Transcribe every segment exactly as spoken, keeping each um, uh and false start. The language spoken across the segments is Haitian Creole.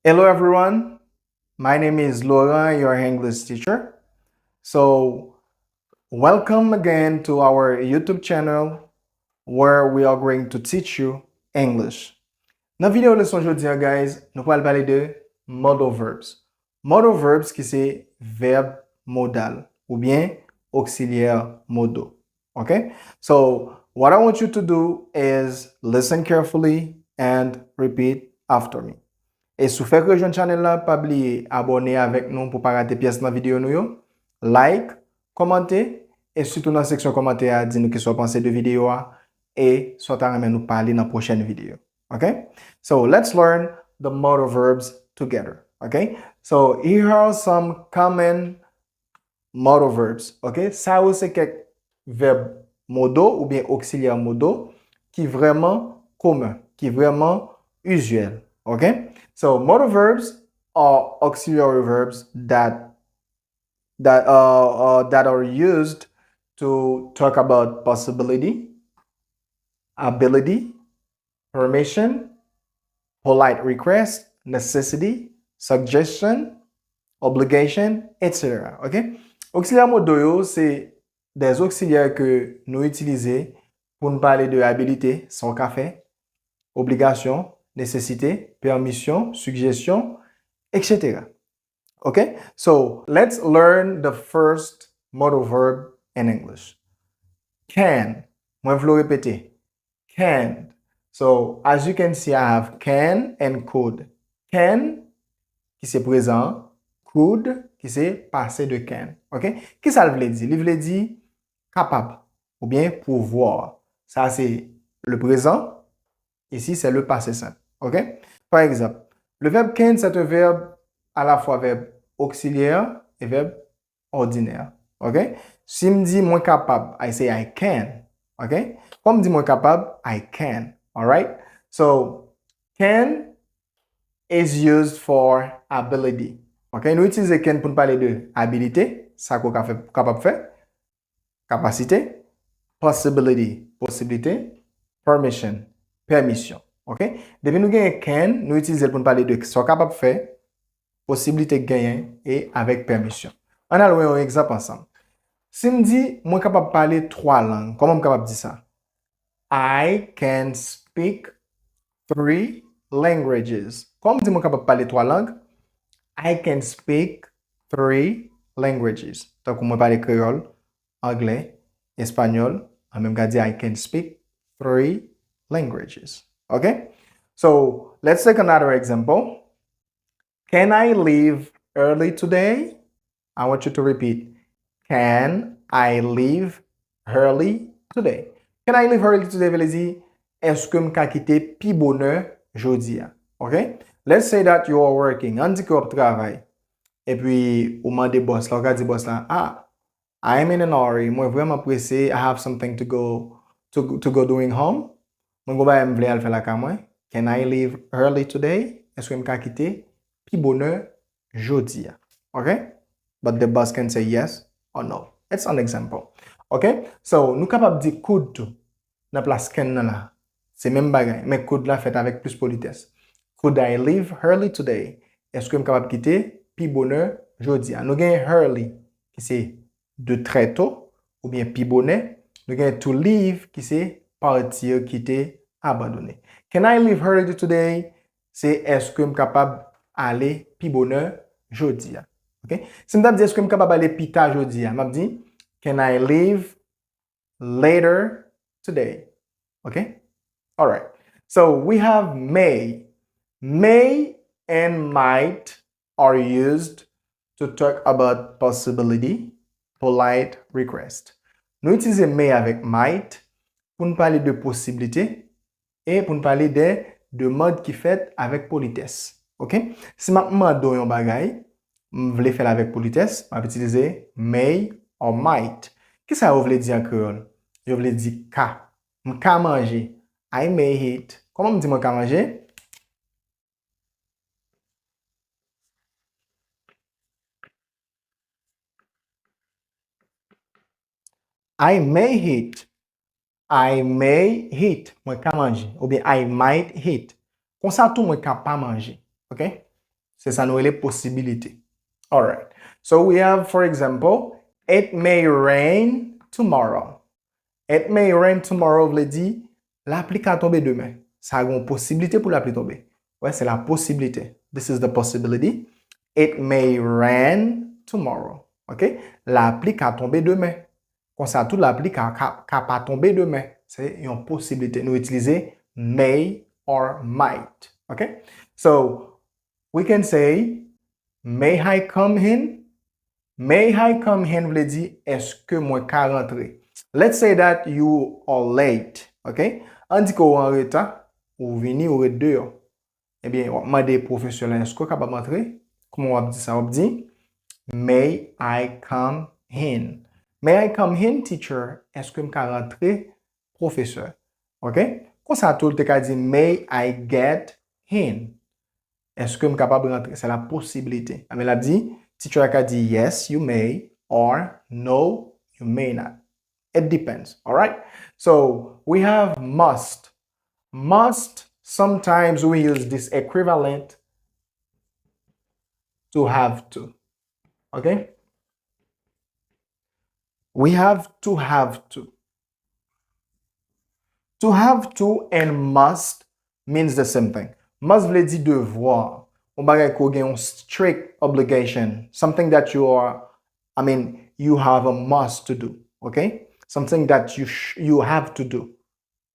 Hello everyone, my name is Laurent, your English teacher. So, welcome again to our YouTube channel where we are going to teach you English. Nan videyo leson jodi a, guys, nou pral pale de modal verbs. Modal verbs ki se vèb modal oubyen oksilyè modal. Ok? So, what I want you to do is listen carefully and repeat after me. E si w fèk rejwenn chanèl la, pa bliye abòne avèk nou pou pa rate pyès nan videyo nou yo. Like, kòmante, e sitou nan seksyon kòmantè a, di nou kisa w panse de videyo a, e sa w ta renmen nou pale nan pwochèn videyo. Ok? So, let's learn the modal verbs together. Ok? So, here are some common modal verbs. Ok? Sa yo se kèk vèb modal oubyen oksilyè modal ki vrèman komen, ki vrèman izyèl. Ok? So, modal verbs are auxiliary verbs that that uh, uh, that are used to talk about possibility, ability, permission, polite request, necessity, suggestion, obligation, et cetera. Ok? Oksilyè modal yo se des auxiliaires ke nou itilize pou n pale de abilite, sa w ka fè, obligasyon, nesesite, pèmisyon, sijesyon, et cetera. Ok? So, let's learn the first modal verb in English. Can. Mwen vle w repete. Can. So, as you can see, I have can and could. Can, ki se prezan, could, ki se pase de can. Ok? Kisa l vle di? Li vle di kapab oubyen pouvwa. Sa se le prezan. Ici, c'est le passé simple. Ok? Par exemple, le verbe can, c'est un verbe à la fois verbe auxiliaire et verbe ordinaire. Ok? Si m di mwen kapab, I say I can. Ok? Kòm m di mwen kapab, I can. Alright? So, can is used for ability. Ok? Nou itilize can pou n pale de abilite, sa ke w ka fè, kapab fè, kapasite, possibility, posiblite, permission, pèmisyon. Ok? Depi nou genyen can, nou itilize l pou n pale de sa w kapab fè, posiblite genyen e avèk pèmisyon. Ann al wè yon egzanp ansanm. Si m di mwen kapab pale twa lang, kòman m kapab di sa? I can speak three languages. Kòman m di mwen kapab pale twa lang? I can speak three languages. Tankou mwen pale kreyòl, anglè, espanyòl, an menm ka di I can speak three languages. Ok? So, let's take another example. Can I leave early today? I want you to repeat. Can I leave early today? Can I leave early today vle di, èske m ka kite pi bonè jodi a? Ok? Let's say that you are working. Ann di ke w ap travay. Epi ou mande bòs la, ou ka di bòs la, ah, I'm in an hurry. Mwen vrèman prese. I have something to go to, to go doing home. Mwen gon bagay m vle al fè lakay mwen. Can I leave early today? Èske m ka kite pi bonè jodi a? Ok? But the boss can say yes or no. It's an example. Ok? So, nou kapab di could tou nan plas can nan la. Se menm bagay, men could la fèt avèk plis politès. Could I leave early today? Èske m kapab kite pi bonè jodi a? Nou gen early, ki se de très tôt, oubyen pi bonè. Nou gen to leave, ki se partir, kite, abandonner. Can I leave early today? Se èske m kapab ale pi bonè jodi a? Ok? Si m t ap di èske m kapab ale pi ta jodi a, m ap di, can I leave later today? Ok? Alright. So we have may. May and might are used to talk about possibility, polite request. Nou itilize may avèk might pou n pale de posiblite e pou n pale de demann ki fèt avèk politès. Ok? Si m ap mande w yon bagay, m vle fè l avèk politès, m ap itilize may or might. Kisa yo vle di an kreyòl? Yo vle di ka. M ka manje. I may eat. Kòman m di mwen ka manje? I may eat. I may eat. Mwen ka manje. Oubyen I might eat. Konsa tou, mwen ka pa manje. Ok? Se sa nou rele posibilite. Alright. So we have, for example, it may rain tomorrow. It may rain tomorrow vle di lapli ka tonbe demen. Sa gen yon posibilite pou lapli tonbe. Wè, se la posibilite. This is the possibility. It may rain tomorrow. Ok? Lapli ka tonbe demen. Konsa tou lapli ka, ka, ka pa tonbe demen. Se yon posibilite. Nou itilize may or might. Ok? So, we can say, may I come in? May I come in vle di, èske mwen ka rantre? Let's say that you are late, ok? Ann di ke w an reta, ou vini, ou ret deyò. Ebyen, w ap mande pwofesè la, èske w kapab antre? Kòman w ap di sa? W ap di, may I come in? May I come in, teacher? Èske m ka rantre, pwofesè? Ok? Konsa tou, l te ka di, may I get in? Èske m kapab rantre? Se la posibilite. Anben, l ap di, teacher ka di, yes, you may, or no, you may not. It depends, alright? So, we have must. Must, sometimes we use this equivalent to have to. Ok? We have to have to. To have to and must means the same thing. Must vle di devwa. Yon bagay ke w gen yon strict obligation. Something that you are, I mean, you have a must to do. Ok? Something that you, sh- you have to do.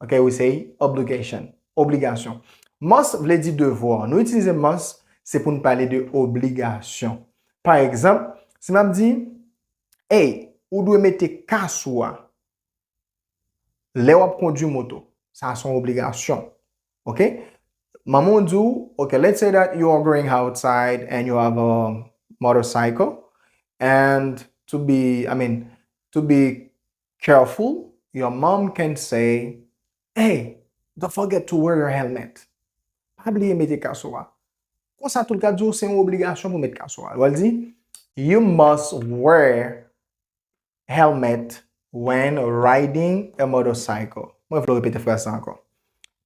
Ok, we say obligation. Obligasyon. Must vle di devwa. Nou itilize must, se pou n pale de obligasyon. Pa egzanp, si m ap di, hey, ou dwe mete kas ou a lè w ap kondwi moto. Sa se yon obligasyon. Ok? Manman w di w, ok, let's say that you are going outside and you have a motorcycle, and to be, I mean, to be careful, your mom can say, hey, don't forget to wear your helmet. Pa bliye mete kas ou a. Konsa tou l ka di w se yon obligasyon pou met kas ou a. L di, you must wear helmet when riding a motorcycle. Mwen vle w repete fraz sa ankò.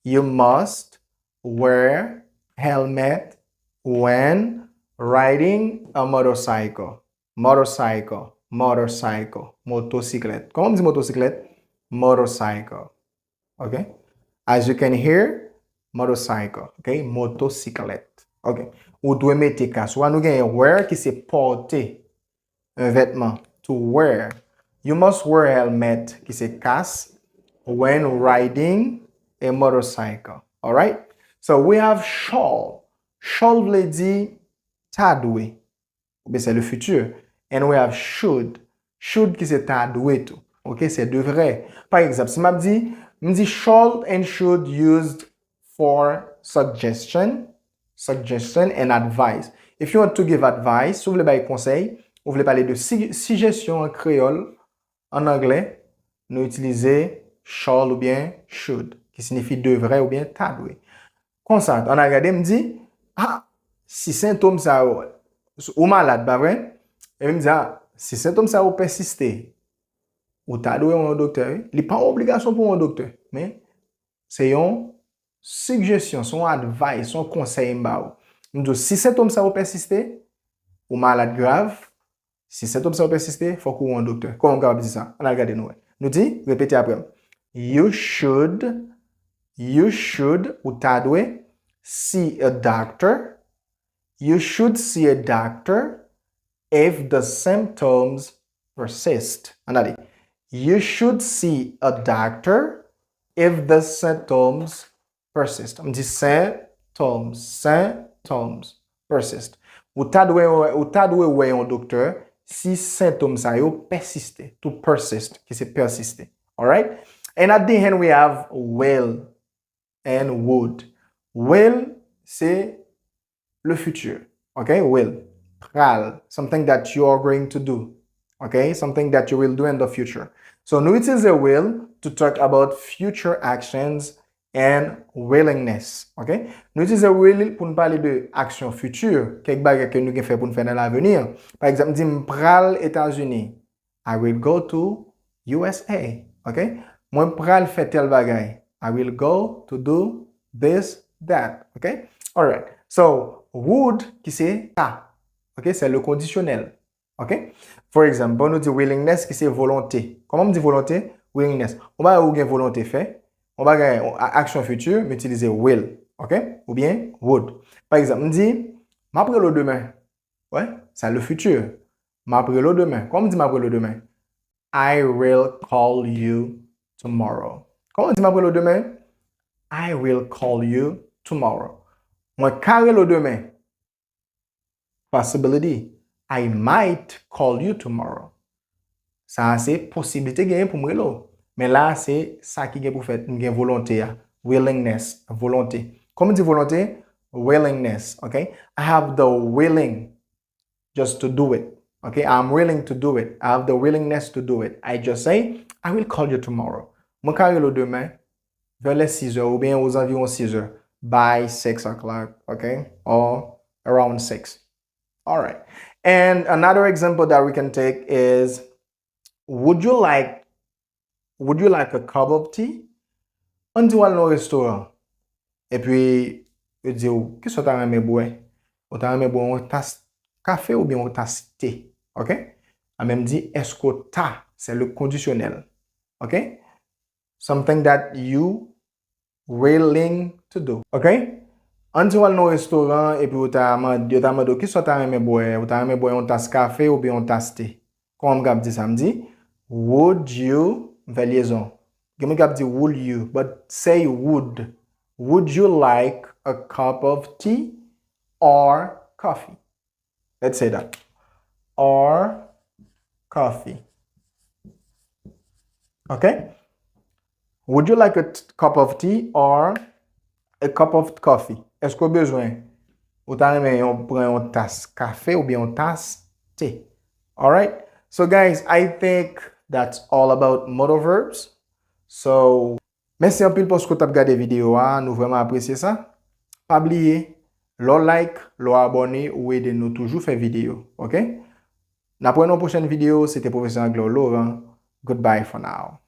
You must wear helmet when riding a motorcycle. Motorcycle, motorcycle, motosiklèt. Kòman m di motosiklèt? Motorcycle. Ok? As you can hear, motorcycle. Ok? Motosiklèt. Ok. Ou dwe mete kas ou a. Nou genyen wear ki se pòte. Un vêtement. To wear. You must wear helmet ki se kas when riding a motorcycle. Alright? So we have shall. Shall vle di ta dwe. Oubyen se le futur. And we have should. Should ki se ta dwe tou. Ok, se devrait. Pa egzanp, si m ap di, m di shall and should used for suggestion, suggestion and advice. If you want to give advice, si w vle bay konsèy, ou vle pale de si- sijesyon an kreyòl, an anglè, nou itilize shall oubyen should, ki siyifi devrait oubyen ta dwe. Konsa, ann al gade, m di, ah, si sentòm sa yo, ou malad, pa vre? Epi m di, ah, si sentòm sa yo pèsiste, ou ta dwe wè yon doktè, wi. Li pa yon obligasyon pou w wè yon doktè, men se yon sijesyon, se yon advice, se yon konsèy m ba w. M di w, si sentòm sa yo pèsiste, ou malad grav, si sentòm sa yo pèsiste, fòk ou wè yon doktè. Kòman m kapab di sa? Ann al gade nou wè. Nou di, repete apre m. You should, you should, ou ta dwe, see a doctor. You should see a doctor if the symptoms persist. Ann ale. You should see a doctor if the symptoms persist. M di symptoms, symptoms, persist. Ou ta dwe, ou ta dwe wè yon doktè si sentòm sa yo pèsiste, to persist, ki se pèsiste. Alright? And at the end, we have will and would. Will, se le futur. Ok? Will. Pral. Something that you are going to do. Ok? Something that you will do in the future. So, nou itilize will to talk about future actions and willingness. Ok? Nou itilize will pou n pale de aksyon fiti, kèk bagay ke nou gen fè pou n fè nan laveni. Pa egzanp, di m pral Etazini. I will go to U S A. Ok? Mwen pral fè tèl bagay. I will go to do this, that. Ok? Alright. So, would ki se ta. Ok, se le kondisyonèl. Ok? For example, nou di willingness ki se volonte. Kòman m di volonte? Willingness. Yon bagay ou gen volonte fè, yon bagay, yon a- aksyon fiti, m itilize will. Ok? Oubyen would. Pa egzanp, m di, m ap rele w demen. Wè, sa le futur. M ap rele w demen. Kòman m di m ap rele w demen? I will call you tomorrow. Kòman m di m ap rele w demen? I will call you tomorrow. Mwen ka rele w demen. Possibility. I might call you tomorrow. Sa a se posiblite genyen pou m rele w. Men la a se sa ki gen pou fèt, m gen volonte a. Willingness, volonte. Kòman m di volonte? Willingness, ok? I have the willing just to do it. Ok? I'm willing to do it. I have the willingness to do it. I just say, I will call you tomorrow. Mwen ka rele w demen, vè lè sizè oubyen ozanviwon sizè. By six o'clock, ok? Or around six. All right. And another example that we can take is, would you like would you like a cup of tea? Ann di w al nan yon restoran. Epi, yo di w, kisa w ta renmen bwè? Ou ta renmen bwè yon tas kafe oubyen yon tas te? Ok? An menm di, èske w ta, se le kondisyonèl. Ok? Something that you willing to do. Ok? Ann di w al nan yon restoran epi w ta mande, yo ta mande w, kisa w ta renmen bwè? Ou ta renmen bwè yon tas kafe oubyen yon tas te? Kòman m kab di sa? M di, would you, m fè lyezon. Gen moun k ap di, would you, but say would. Would you like a cup of tea or coffee? Let's say that. Or coffee. Ok? Would you like a t- cup of tea or a cup of coffee? Èske w bezwen, ou ta renmen yon, pran yon tas kafe oubyen yon tas te? Alright? So, guys, I think that's all about modal verbs. So, mèsi anpil paske w t ap gade videyo a. Nou vrèman apresye sa. Pa bliye, lè w like, lè w abòne, ou ede nou toujou fè videyo. Ok? N ap wè nan pwochèn videyo. Se te pwofesè anglè w Laurent. Goodbye for now.